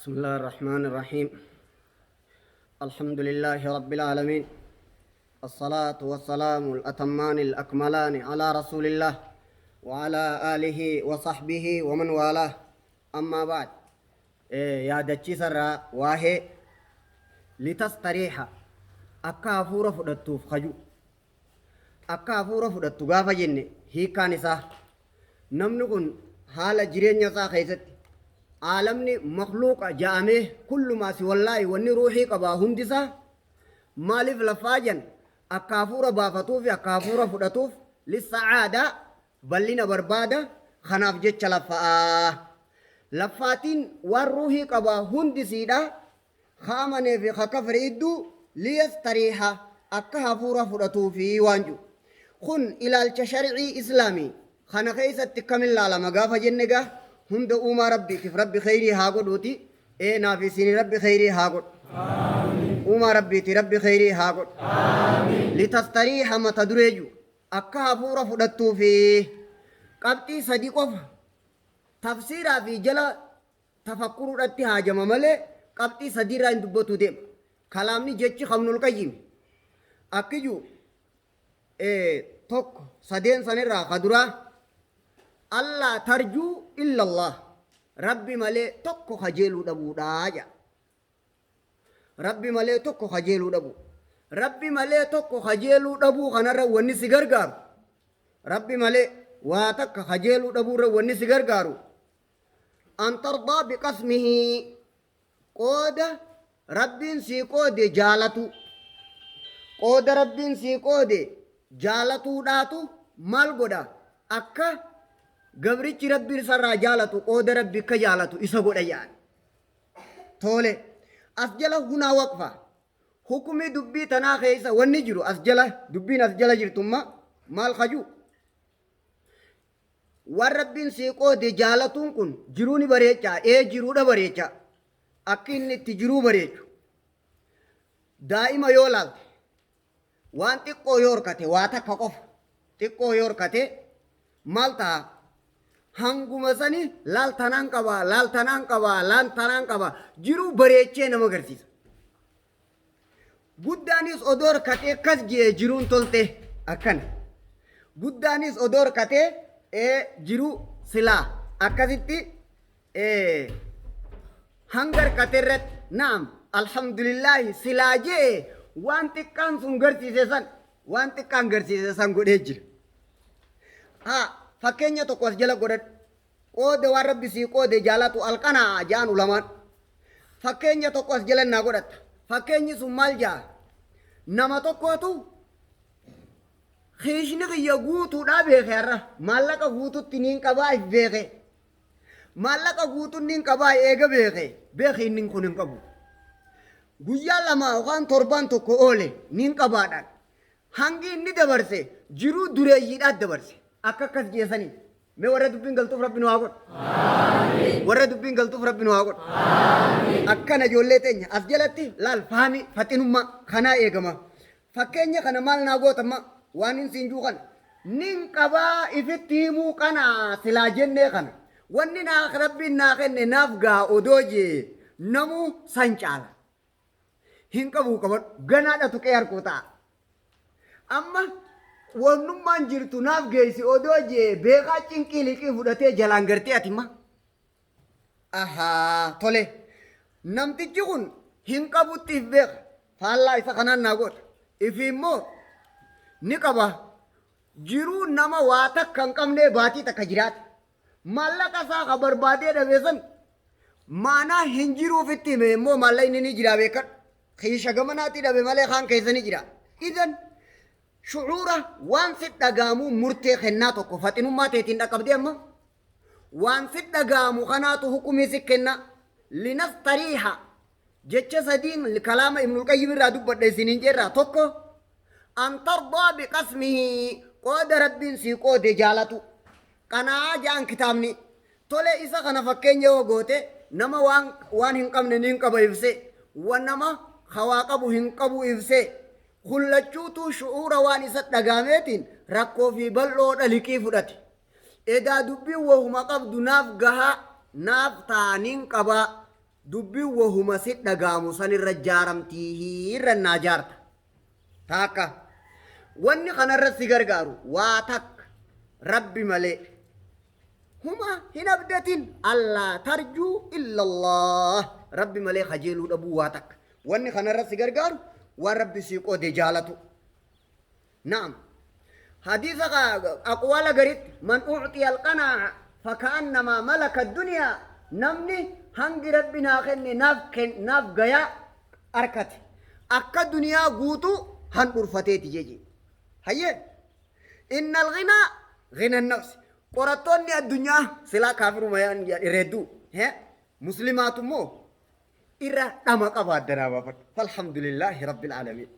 بسم الله الرحمن الرحيم. الحمد لله رب العالمين، الصلاة والسلام الأتمان الأكملان على رسول الله وعلى آله وصحبه ومن والاه. أما بعد، yaadachiisarraa waahee litastariiha, akka hafuura fudhattuuf kaju. Akka hafuura fudhattu gaafa jenne, hiikkaan isaa namni kun haala jireenya isaa keessatti aalamni makluuqa ja'amee kullumaa si wallaahi wanni ruuxii qabaa hundisaa maaliif lafaa jan? Akka hafuura baafatuuf, akka hafuura fudhatuuf, lissa'aadaa, bal'ina barbaada. Kanaaf jecha laffa'aa laffaatiin waan ruuhii qabaa hundisiidha ka amanee fi ka kafre idduu liyastariiha, akka hafuura fudhatuufi waan jiru. Kun ilaalcha sharcii islaamii kana keessatti kamin laalama gaafa jenne, gaa hunda uumaa Rabbiitiif Rabbi kheyrii haa godhuuti. Ee, naaf isinii Rabbi kheyrii haa godhu. Uumaa Rabbiiti Rabbi kheyrii haa godhu. Litastariiha mata duree jiru, akka hafuura fudhattuufi, qabxii sadi qofa tafsiiraa fi jala tafakkuruudhatti haajama malee qabxii sadiirraa hin dubbatu deema. Kalaamni jechi Ibnul Qayyim akkiju tokko sadeen sanirraa ka duraa, allaa tarjuu illa Allah, Rabbi malee tokko kajeeluu dhabuudhaa jedha. Rabbi malee tokko kajeeluu dhabu. Rabbi malee tokko kajeeluu dhabuu kanarra wanni si gargaaru, Rabbi malee waa takka kajeeluu dhabuurra wanni si gargaaru, an tardaa biqasmihi, qooda Rabbiin sii qoode jaalatu. Qooda Rabbiin sii qoode jaalatuudhaatu maal godha? Akka gabrichi Rabbiin isarraa jaalatu, qooda Rabbi akka jaalatu isa godha jedhan. Tole, as jala hunaa waqfa. Hukumii dubbii tanaa keessa wanni jiru, as jala dubbiin as jala jirtumma maal kaju? Waan Rabbiin sii qoode jaalatuun kun jiruu ni bareechaa? Ee, jiruudha bareechaa. Akki inni itti jiruu bareechu, daa'ima yoo laalte, waan xiqqoo yoo horkate, waa takka qofa xiqqoo yoo horkate maal ta'a? Hanguma sani laal tanaan qabaa, laal tanaan qabaa, laal tanaan qabaa, jiruu bareechee nama agarsiisa. Guddaanis odoo horkatee akkas jee jiruun tolte akkana. Guddaanis odoo horkatee ee jiruu silaa akkasitti hanga horkate irratti naam alhamdulillaahi silaa jee, waan xiqqaan sun garsiise san, waan xiqqaan garsiise san godhee jira. Haa, fakkeenya tokko as jala godhadhu. Qooda waan Rabbi sii qoode jaalatu alqanaa ja'an ulamaan. Fakkeenya tokko as jala naa godhatta. Fakkeenyi sun maal ja'a? Nama tokkootu kiishni kiyya guutuudhaa beeke, har'a maallaqa guututti niin qabaa if beeke. Maallaqa guutuun niin qabaa eega beeke, beeke inni kun hin qabu. Guyyaa 2 yookaan torbaan tokko oole niin qabaadhaan. Hangi inni dabarse jiruu dureeyyiidhaat dabarse. Akka akkas jeesanii. Mee warra dubbiin galtuuf Rabbi nu haa godhu. Warra dubbiin galtuuf Rabbi nu haa godhu. Akkana ijoollee teenya, as jalatti laal, faami faxinummaa kanaa eegama. Fakkeenya kana maal naa gootamma waan hin siin juu kana. Nin qabaa ifitti himuu kana silaa jennee kana. Wanni naa Rabbiin naa kenne naaf gaha odoo jee namuu san caala. Hin qabuu qabadhu ganaadha tuqee harkuu ta'a. Amma wannummaan jirtu naaf geessi odoo jee beekaa cinqii liqii fudhatee jalaan gartee ati ma. Ahaa, tole. Namtichi kun hin qabutti if beeka. Faallaa isa kanaan naa godha. Ifi immoo ni qaba. Jiruu nama waa takka hin qabnee baatii takka jiraate. Maallaqa isaa ka barbaadee dhabe san maanaa hin jiruuf itti hime immoo maallaqni ni jira, beekadhu. Kiisha gamanaatii dhabe malee kaan keessa ni jira. Idan shucuura waan si dhaga'amu murtee kennaa tokko faxinummaa teetiin dhaqqabdee amma waan si dhaga'amu kanaatu hukumii si kenna. Linastariiha jecha sadiin kalaama Ibnul Qayyim irraa dubbadha isiniin jeerraa. Tokko, an tardaa biqasmihi, qooda Rabbiin sii qoode jaalatu, qana'aa ja'an kitaabni. Tole, isa kana fakkeenya yoo goote, nama waan hin qabne niin qaba ibsee, wa nama hawaa qabu hin qabu ibsee, kullachuutuu shu'uura waan isa dhagaameetiin rakkoo fi bal'oodha liqii fudhate. Edaa dubbiin wahuma qabdu naaf gahaa, naaf ta'a, niin qabaa. Dubbiin wahuma si dhaga'amu sanirra jaaramtii irra naa jaarta. Taakka wanni kanarra si gargaaru waa takka, Rabbi malee huma hin abdatin, allaa tarjuu illa Allah, Rabbi malee kajeeluu dhabuu. Waa takka wanni kanarra si gargaaru waan Rabbi sii qoode jaalatu. Na'am, hadiisa aqwaala garitti man ucxiya alqanaa'a fakaannamaa malaka addunyaa, namni hangi Rabbi naa kenne naaf gayaa arkate akka duniyaa guutuu handhurfateeti jeje. Hayyee, inna alghinaa ghina nafsi. Qorattoonni addunyaa silaa kaafiruma irreedduu muslimaatu immoo irra dhama qaba addanaa baafadhu. Alhamdulillaahi rabbil aalamiin.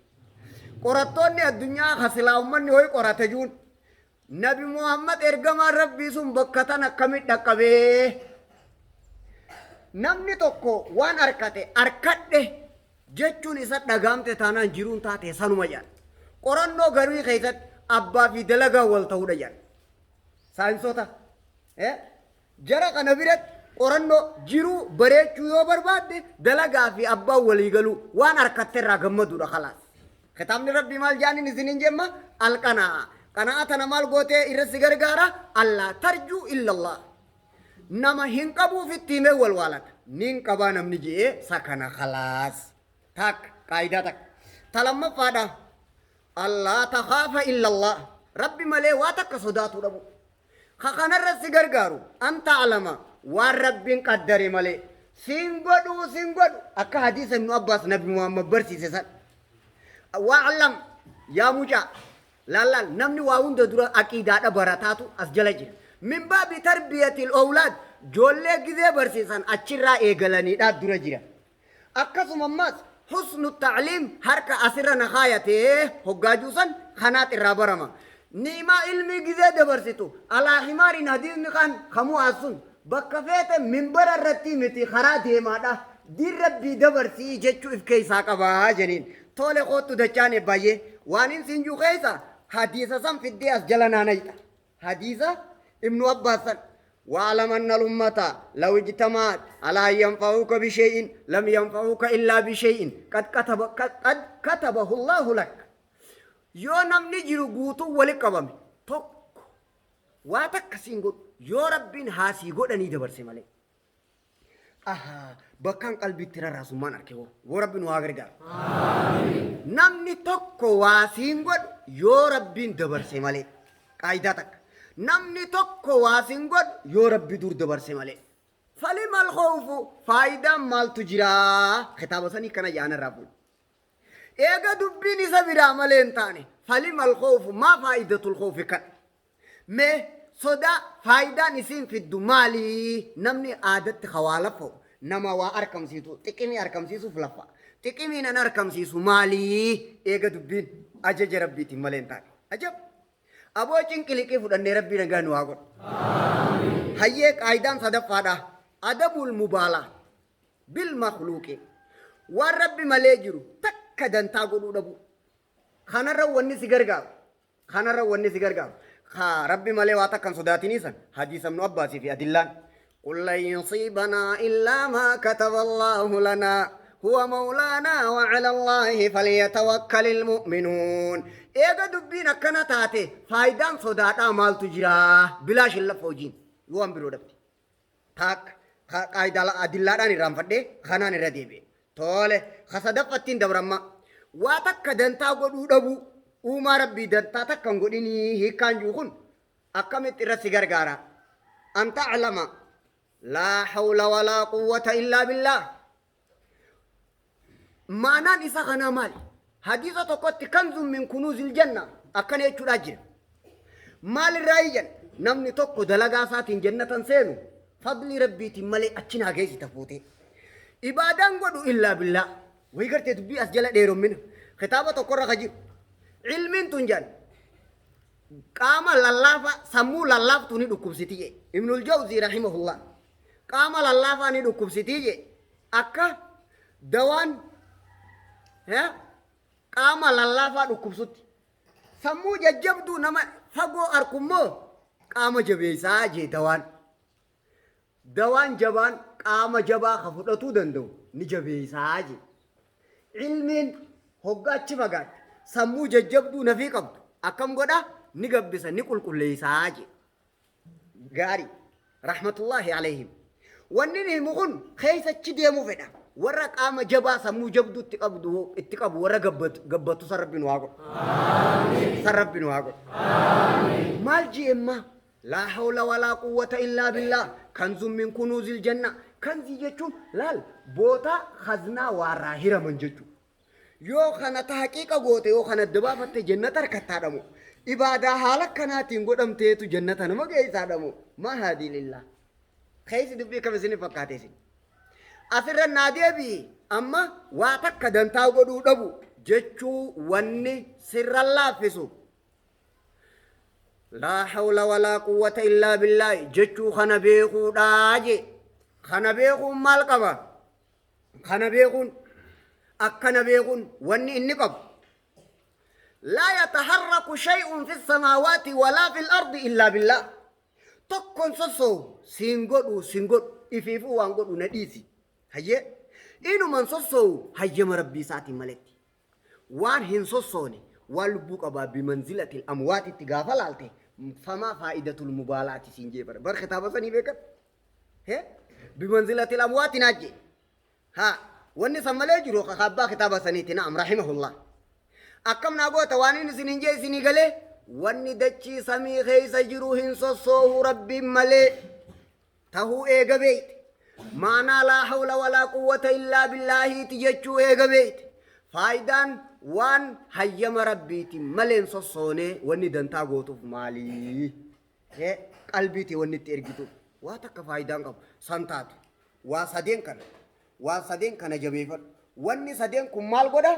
Qorattoonni addunyaa ka silaa ummanni hoy qorate juun, Nabi Muhammad ergamaan Rabbii sun bakka tan akkamit dhaqqabee? Namni tokko waan arkate arkadhe jechuun isa dhagaamte taanaan jiruun taate sanuma jedhan. Qorannoo garii keessatti abbaa fi dalagaa wal ta'uudha jedhan. Saayinsota jara kana biratti qorannoo jiruu bareechuu yoo barbaadde dalagaa fi abbaan walii galuu, waan harkatte irraa gammaduudha, khalaas. Kitaabni Rabbii maal jaaniin isiniin jemma? Alqanaa. Qana'aa tana maal gootee irra si gargaara? Allaa tarjuu illallah. Nama hin qabuuf itti himee wal waalata. Nin qabaa namni je'ee sakana, khalaas. Takka qaayidaa takka. Ta lammaffaadha. Allaa takaafa illallah. Rabbi malee waa takka sodaatuu dhabu. Ka kanarra si gargaaru an ta'lama waan Rabbiin qaddare malee siin godhuu siin godhu, akka hadiisa Ibnu Abbaas Nabi Muhammad barsiise san. Wa'lam yaa mucaa, laallaal, namni waa hunda dura aqiidaadha barataatu as jala jira. Min baabi tarbiyatil owlaad, joollee gizee barsiisan achirraa eegalaniidha dura jira. Akkasuma ammas husnu ta'liim harka asirra na kaayatee hoggaa juusan kanaat irraa barama. Ni'imaa ilmii gizee dabarsitu alaa himaariin, hadiisni kaan kamuu as sun bakka feete minbara irratti miti, karaa deemaadha. Diin Rabbii dabarsii jechuu if keessaa qabaa jeniin. Tole, koottu dachaan baay'ee waan hin siinjuu keessa hadiisa san fiddee as jala naanayxa. Hadiisa Ibnu Abbaas san. واعلم أن الأمة لو اجتمعت على أن ينفعوك بشيء لم ينفعوك إلا بشيء قد كتبه الله لك. Yoo namni jiru guutuu wali qabame tokko waa takka siin godhu yoo Rabbiin haasii godhanii dabarse malee. Ahaa, bakkaan qalbiitti rarraasummaan arke woo Rabbi nu haa gargaaru. Namni tokko waa siin godhu yoo Rabbiin dabarse malee. Qaayidaa takka. Namni tokko waa siin godhu yoo Rabbi dur dabarse malee. Falimal khawfu, faayidaan maaltu jiraa? Kitaaba sanii kana yaana irraa fuudhu. Eega dubbiin isa biraa malee hin taane, falimal khawfu, maa faayidatul khawfi kan? Mee sodaa faayidaan isiin fiddu maali? Namni aadatti hawaa laffa'u nama waa arkamsiisu, xiqimii arkamsiisuuf laffa. Xiqimiin an arkamsiisu maali? Eega dubbiin ajaja Rabbiitiin malee hin taane. Ajab! Aboo, cinqiliqii fudhannee Rabbii nagaa nu haa godhu. Hayyee, qaayidaan sadaffaadha. Adabul mubaalaa bil makhluuqi. Waan Rabbi malee jiru takka dantaa godhuu dhabu. Kanarra wanni si gargaaru. Kanarra wanni si gargaaru. Ka Rabbi malee waa takka hin sodaatinii san hadiisa Ibnu Abbaasii fi adillaan. قل لن يصيبنا إلا ما كتب الله لنا هو مولانا وعلى الله فليتوكل المؤمنون. Eega dubbiin akkana taate faayidaan sodaadhaa maaltu jira? Bilaash hin lafa hojiin yoo waan biroo dhabde. Taak qaayidaa adillaadhaan irraanfadhee kanaan irra deebi'e. Tole, ka sadaffattiin dabramma. Waa takka dantaa godhuu dhabuu, uumaa Rabbii dantaa takka hin godhinii hiikkaan jiru kun akkamitti irra si gargaara? An ta'lama laa hawla walaa quwwata illaa billaah. Maanaan isa kanaa maali? Hadiisa tokkotti kanzun min kunuuzil janna akkana jechuudhaa jira. Maal irraa iyyan? Namni tokko dalagaa isaatiin jannatan seenu, fadlii Rabbiitiin malee achi naa geessita fuutee. Ibaadaan godhu illaa billaa. Wayi gartee dubbii as jala dheerommina. Kitaaba tokkorra ka jiru. Ilmiin tun jedhan qaama lallaafaa, sammuu lallaaftuu ni dhukkubsiti jee. Ibnul Jawzii rahimahullah. Qaama lallaafaa ni dhukkubsiti jee. Akka dawaan qaama lallaafaa dhukkubsutti. Sammuu jajjabduu nama fagoo arku immoo qaama jabeessaa jee dawaan. Dawaan jabaan Qaama jabaa ka fudhatuu danda'u ni jabeeysaa je. Ilmiin hoggaa achi fagaatte sammuu jajjabduu nafii qabdu akkam godha? Ni gabbisa, ni qulqulleeysaa je. Gaarii. Rahmatullaahi alayhim. Wanni inni himu kun keessa achi deemuu fedha. Warra qaama jabaa sammuu jabduu itti qabdu itti qabu warra gabbatu gabbatu san rabbi nu haa godhu. San rabbi nu haa godhu. Maal ji'emma? Laa hawla walaa quwwata illaa billaah. Kanzun min kunuuzil janna. Kanzii jechuun laal boota khaznaa waarraa hiraman jechuudha. Yoo kana tahqiiqa goote yoo kana adda baafatte jannata harkattaadha moo? Ibaadaa haala akkanaatiin godhamteetu jannata nama geessaadha moo? Maa haadii lillah. Keessa dubbii kam isin fakkaate isin? Asirra naa deebi'i amma waa takka dantaa godhuu dhabu jechuu wanni sirra laaffisu. Laa hawla walaa quwwata illaa billaahi jechuu kana beekuudhaa jee. Kana beekuun maal qaba? Kana beekuun akkana beekuun wanni inni qabu. Laa yataharraku shay'un fi samaawaati walaa fil ardi illaa billaah. Tokkon sossoohu siin godhu siin godhu ifiifuu waan godhu na dhiisi. Hayyee inuman sossoohu hayyama rabbii isaatiin maletti. Waan hin sossoone waan lubbuu qabaa bimanzilatil amwaatitti gaafa laalte famaa faa'idatul mubaalaati siin jee bara. Bar kitaaba sanii beekan. He? Bimanzilatil amwaati naa jee. Haa wanni san malee jiru ka abbaa kitaaba saniiti na'am rahimahullah. Akkam naa goota waan inni isiniin jee isinii galee wanni dachii samii keessa jiru hin sossoohu rabbiin malee tahuu eega beeyte. Maanaa laa hawla walaa quwwata illaa billaahiiti jechuu eega beeyte. Faayidaan waan hayyama rabbiitiin malee hin sossoonee wanni dantaa gootuuf maalii? Hee qalbii tee wanni itti ergitu waa takka faayidaan qabu san taatu. Waa sadeen kana waan sadeen kana jabeeffadhu. Wanni sadeen kun maal godha?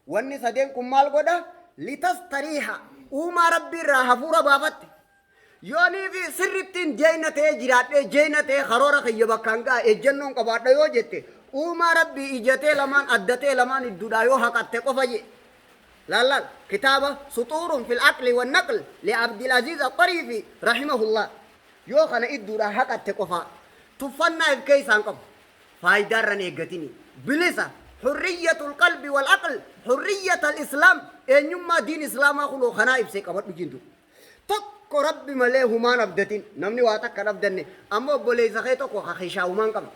Wanni sadeen kun maal godha? Litastariiha uumaa rabbii irraa hafuura baafatte. Yoonii fi sirrittiin jeeyna ta'ee jiraadhee jeeyna ta'ee karoora kiyya bakkaan ga'a ejjennoon qabaadha yoo jette uumaa rabbii ijatee lamaan addatee lamaan idduudhaa yoo haqatte qofa jee. Laal laal kitaaba suxuurun fil aqli wan naql li Abdil Aziz Axxariifi rahimahullah yoo kana idduudhaa haqatte qofaa tuffannaa if keessaa hin qabu faayidaa irra hin eeggatini bilisa hurriyyatul qalbi wal aql hurriyyatal islaam eenyummaa diin islaamaa kunoo kanaa ibsee qabadhu jintu tokko rabbi malee humaan abdatin namni waa takka hin abdanne amma obboleessa kee tokko ka keshaa humaan qabne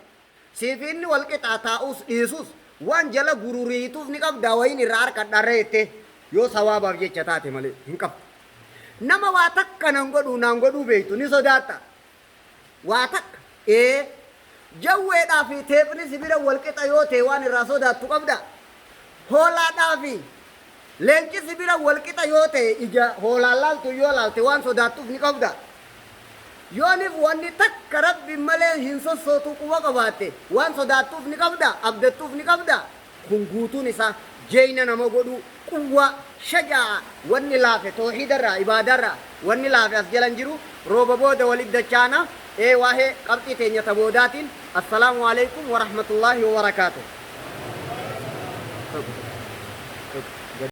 Siif inni wal qixaa taa'us dhiisus waan jala gururiituuf ni qabdaa wayiin irraa arkadha irra jettee yoo sawaabaaf jecha taate malee hin qabdu. Nama waa takka nan godhuu naan godhuu beektu ni sodaatta. Waa takka ee jawweedhaa fi teephni si bira wal qixa yoo ta'e waan irraa sodaattu qabda. Hoolaadhaa fi leenci si bira wal qixa yoo ta'e ija hoolaan laaltu yoo laalte waan sodaattuuf ni qabda. Yoonif wanni takka Rabbiin malee hin sossootuu quba qabaatte, waan sodaattuuf ni qabdaa? Abdattuuf ni qabdaa? Kun guutuun isaa jeeyna nama godhuu, quwwaa, shajaa'a, wanni laafe towhiidarraa, ibaadaarraa, wanni laafe as jala hin jiru, rooba booda walitti dachaana, ee waahee qabxii teenya ta boodaatiin, Assalaamu Aleykum Warahmatullaahi Wabarakaatuh.